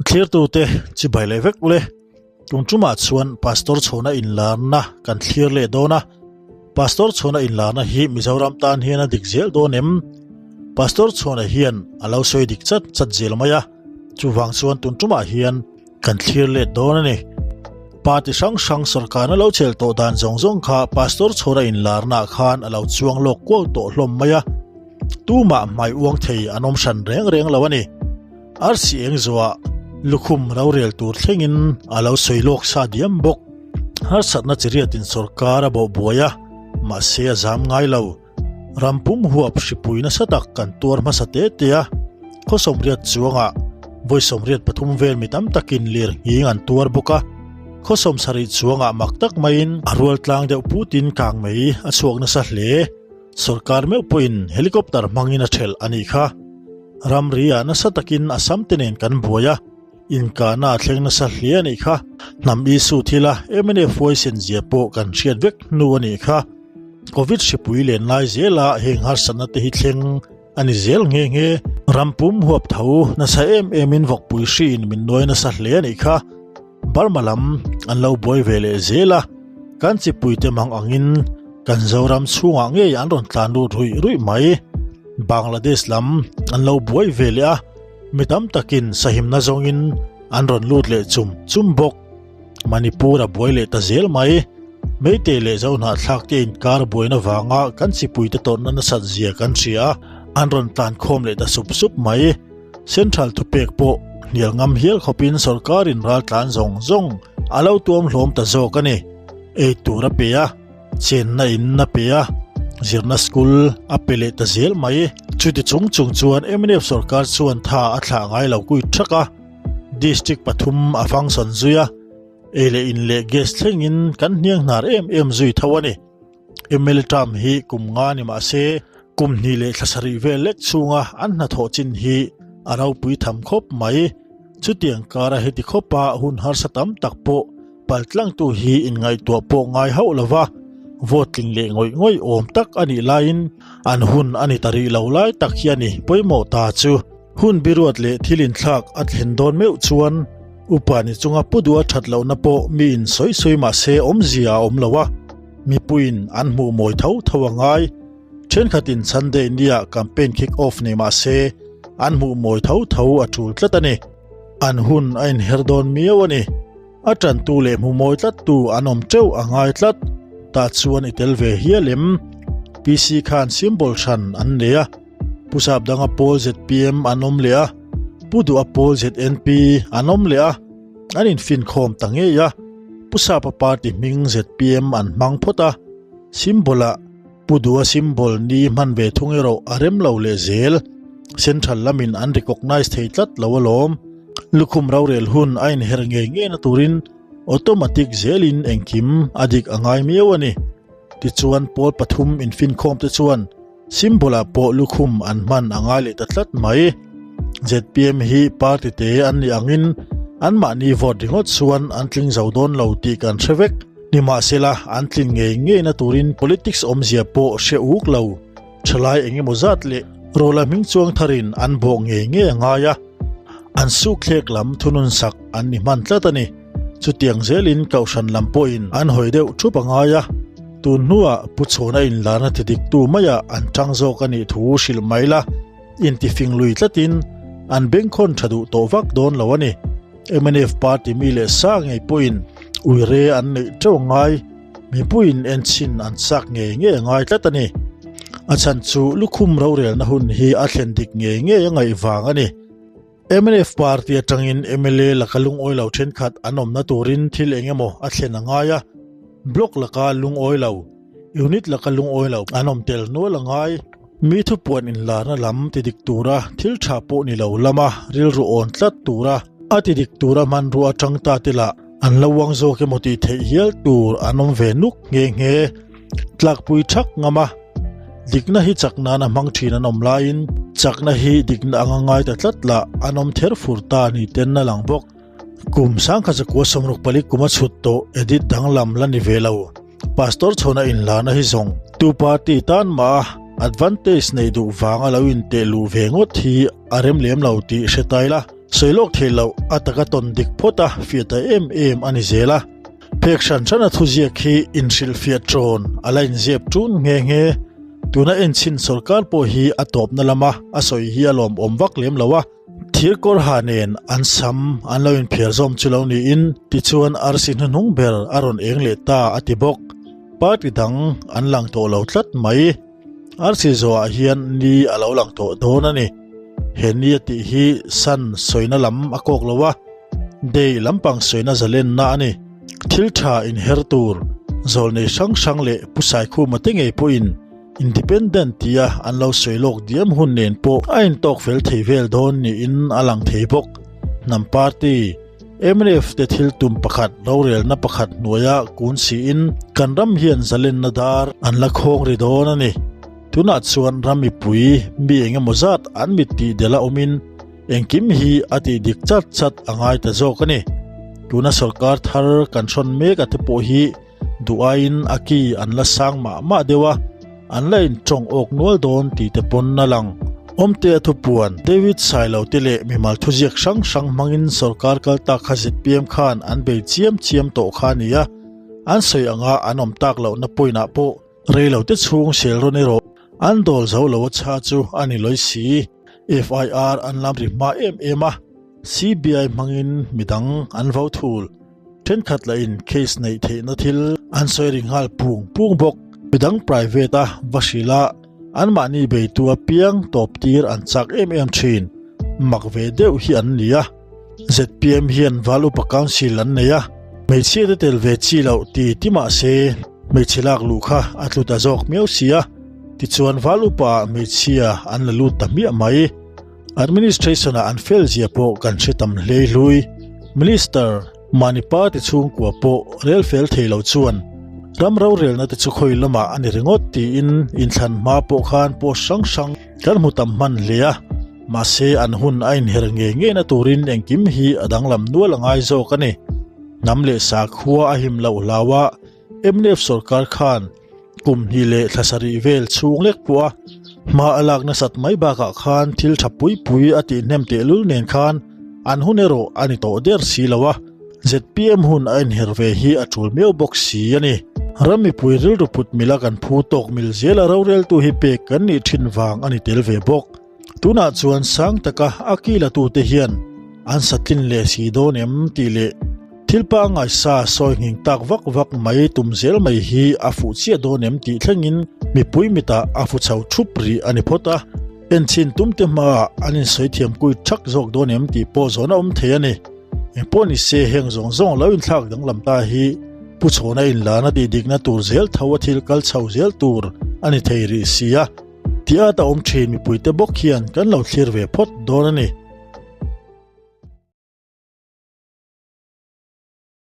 Thlirtute chibai leh vek ule. Tun tumah chuan Pastor Chhawna inlarna kan thlir leh dawn a. Pastor Chhawna inlarna hi Mizoram tan hian a dik zel dawn em? Pastor Chhawna hian a lo sawi dik chat chat zel mai a, chuvang chuan tun tumah hian kan thlir let dawn a ni. Party hrang hrang sorkarna lo chel tawh dan zawng zawng kha Pastor Chhawna inlarnaah khan a lo chuang lawk kual tawh hlawm mai a. Tumah hmai uang thei an awm hran reng reng lo a ni. Arsi eng zuah lukhum rorel tur thlengin a lo sawi lawk sa diam bawk. Harsatna chi riatin sorkar a bawh buai a, mahse a zam ngai lo. Ram pum huap hripui nasa tak kan tuar hmasa te te a, khaw sawmriat chuangah vawi 83 vel mi tam takin lir nghing an tuar bawk a, khaw 70 chuangah mak tak maiin a rual tlang deuh putin kang mai a chhuak nasa hle. Sorkar meuh pawhin helicopter hmangin a thelh a nih kha. Ramri ah nasa takin Assam te nen kan buai a, inkahna a thleng nasa hle a nih kha. Hnam issue thila mnf huaisen zia pawh kan hriat vek hnu a nih kha. Covid hripui len lai zela heng harsatna te hi thleng a ni zel nghe nghe. Ram pum huap tho nasa em emin vawkpui hriin min nuai nasa hle a nih kha. Burma lam an lo buai ve leh zel a, kan chipuite mang angin kan Zoram chhungah ngei an rawn tlan lut ruih ruih mai. Bangladesh lam an lo buai ve leh a, mi tam takin sahimna zawngin an rawn lut leh chum chum bawk. Manipur a buai leh ta zel mai. Meitei leh Zohnahthlak te inkar buaina vanga kan chipuite tawrhna nasat zia kan hria a, an rawn tlan khawm leh ta sup sup mai. Central thupek pawh hnial ngam hial khawpin sorkarin raltlan zawng zawng a lo tuam hlawm ta zawk a ni. Ei tur a pe a, chenna in a pe a, zirna school a pe leh ta zel mai. Chuti chung chung chuan mnf sorkar chuan tha a thlah ngai lo kuit thak a, district pathum a function zui a, ei leh in leh gas thlengin kan hniang hnar em em zui tho a ni. Mla term hi kum nga ni mah se, kum hnih leh thla sarih vel lek chhunga an hnathawh chin hi a ropui tham khawp mai. Chutiang kara heti khawpa hun harsa tam tak pawh paltlangtu hi inngaihtuah pawh ngai hauh lo va, vote tling leh ngawih ngawih awm tak a nih laiin an hun a ni ta rih lo lai tak hi a ni pawimawh ta chu. Hun biruat leh thil inthlak a thlen dawn meuh chuan upa ni chunga pu duh a that lohna pawh mi in sawi sawi mah se awmzia a awm lo a, mipuiin an hmuh mawi tho tho a ngai. Thenkhatin Sunday nia campaign kick off nei mah se an hmuh mawi tho tho a tul tlat a ni. An hun a inher dawn miau a ni. A tantu leh hmu mawi tlattu an awm teuh a ngai tlat. Tah chuan i tel ve hial em? PC khan symbol hran an nei a. Pu Sapdanga pawl zpm an awm leh a, Pu Duha pawl ZNP an awm leh a, an infinkhawm ta ngei a. Pu Sapa party hming zpm an hmang phawt a, symbol ah Pu Duha symbol ni hman ve thung erawh a rem lo leh zel. Central lamin an recognise thei tlat lo alawm. Lukhum rorel hun a inher ngei ngei na turin automatic zelin engkim a dik a ngai miau a ni. Tichuan pawl pathum infinkhawm te chuan Symbol ah pawh lukhum an hman a ngai leh ta tlat mai. Zpm hi party te an nih angin anmahni vote ringawt chuan an tling zo dawn lo tih kan hre vek. Nimahsela an tlin ngei ngei na turin politics awmzia pawh hre uk lo. Thalai engemaw zat leh rawla hming chuang tharin an bawh ngei ngei a ngai a, an sukthlek lam thunun sak an ni hman tlat a ni. Chutiang zelin Kohhran lam pawhin an hawi deuh thup a ngai a, tun hnuah Pu Chhawna inlarna ti diktu maiah an tang zawk a nih thu hrilh mai la, intifing lui tlatin an bengkhawn tha duh tawh vak dawn lo a ni. Mnf party mi leh sa ngei pawhin uire an neih teuh a ngai, mipuiin enchhin an chak ngei ngei a ngai tlat a ni. A chhan chu lukhum rorelna hun hi a thlen dik ngei ngei a ngaih vang a ni. Mnf party atangin mla laka lungawi lo thenkhat an awmna turin thil eng emaw a thlen a ngai a, block laka lungawi lo, unit laka lungawi lo an awm tel nual a ngai. Mi thupuan inlarna lam ti dik tura thil tha pawh ni lo lama rilru awn tlat tura a ti dik tura hmanrua atang ta te lah an lo uang zawk emaw tih theih hial tur an awm ve nuk nghe nghe. Tlakpui thak ngam a, dikna hi chak nana hmang thin an awm laiin chakna hi dikna anga ngai ta tlat lah an awm ther fur ta ni ten a lang bawk. Kum sangkhat zakua 64 kum a chhut tawh edit danglam la ni ve lo. Pastor chhawna inlarna hi zawng tu party tan mah a advantage nei duh vanga lo inteh luh ve ngawt hi a rem lem lo tih hre tai la. Sawi lawk thei loh a taka tawn dik phawt a fiah ta em em a ni zel a. Phek hran hrana thuziak hi inhrilhfiah ṭawn a la inziap ṭun nghe nghe. Tuna enchhin sawrkar pawh hi a tawpna lama a sawi hi a lawmawm vak lem lo a. Thir kawr ha nen an sam an lo inphiar zawm chu lo niin tichuan arsi hnuhnung ber a rawn eng leh ta a ti bawk. Party dang an lang tawh lo tlat mai. Arsi zawhah hian ni a lo lang tawh dawn a ni. He ni a tih hi sun sawina lam a kawk lo a, day lampang sawina zalenna a ni. Thil tha inher tur zawlnei hrang hrang leh Pu Saikhuma te ngei pawhin Independent tia an lo sawi lawk diam hun nen pawh a intawk fel thei vel dawn niin a lang thei bawk. Hnam party, mnf te thil tum pakhat rorelna pakhat hnuaia kun siin kan ram hian zalenna dar an la khawng ri dawn a ni. Tunah chuan ram mipui mi eng emaw zat an mit tih delh a awmin engkim hi a tih dik chat chat a ngai ta zawk a ni. Tuna sawrkar thar kan hrawn mek a te pawh hi Duh aiin a ki an la sang mah mah deuh a, an la intawng awk nual dawn tih te pawn a lang. Awmtea thupuan, David Sailo te leh mimal thuziak hrang hrang hmangin sawrkar kal tak kha zpm khan an bei chiam chiam tawh kha a ni a, an sawi anga an awm tak lohna point ah pawh rei lo te chhung sel rawn erawh an dawl zo lo a chha chu a ni lawi si. FIR an lam ri hma em em a, CBI hmangin midang an vo thul. Thenkhat lahin case neih theihna thil an sawi ri nghal pung pung bawk. Midang private a va hrilh a, anmahni beitu apiang tawp tir an chak em em thin. Mak ve deuh hi an ni a. Zpm hian Val Upa Council an nei a, hmeichhia te tel ve chi loh ti ti mah se hmeichhe lak luh kha a tlu ta zawk miau si a, tichuan Val Upa ah hmeichhia an la lut ta hmiah mai. Administration ah an fel zia pawh kan hre tam hlei hlui. Minister mahni party chhungkua pawh rel fel thei lo chuan ram rorelna te chu khawi lamah a ni ringawt tiin inthlan hma pawh khan post hrang hrang kan hmu tam hman hle a, mahse an hun a inher ngei ngei na turin engkim hi a danglam nual a ngai zawk a ni. Hnam leh sakhua a him loh hlau a, mnf sorkar khan Kum hnih leh thla sarih vel chhung lek pawh a hma a lak nasat mai bakah khan thil tha pui pui a tih hnem tehlul nen khan an hun erawh a ni tawh der si lo a, zpm hun a inher ve hi a tul miau bawk si a ni. Ram mipui rilru put mila kan phu tawk mil zela roreltu hi pek kan nih thin vang a ni tel ve bawk. Tunah chuan sang taka a kilatute hian an satlin leh si dawn em tih leh thil pangngai sa sawi nghing tak vak vak mai tum zel mai hi a fuh chiah dawn em tih thlengin mipui mitah a fu chho thup rih a ni phawt a. Enchhin tumte hmaah an insawi thiam kui thak zawk dawn em tih pawh zawn a awm thei a ni. Engpawh ni se heng zawng zawng lo inthlak danglam ta hi Pu Chhawna inlana tihdikna tur zel tho a thil kal chho zel tur a ni thei rih si a. Tih at a awm thin mipuite bawk hian kan lo thlir ve phawt dawn a ni.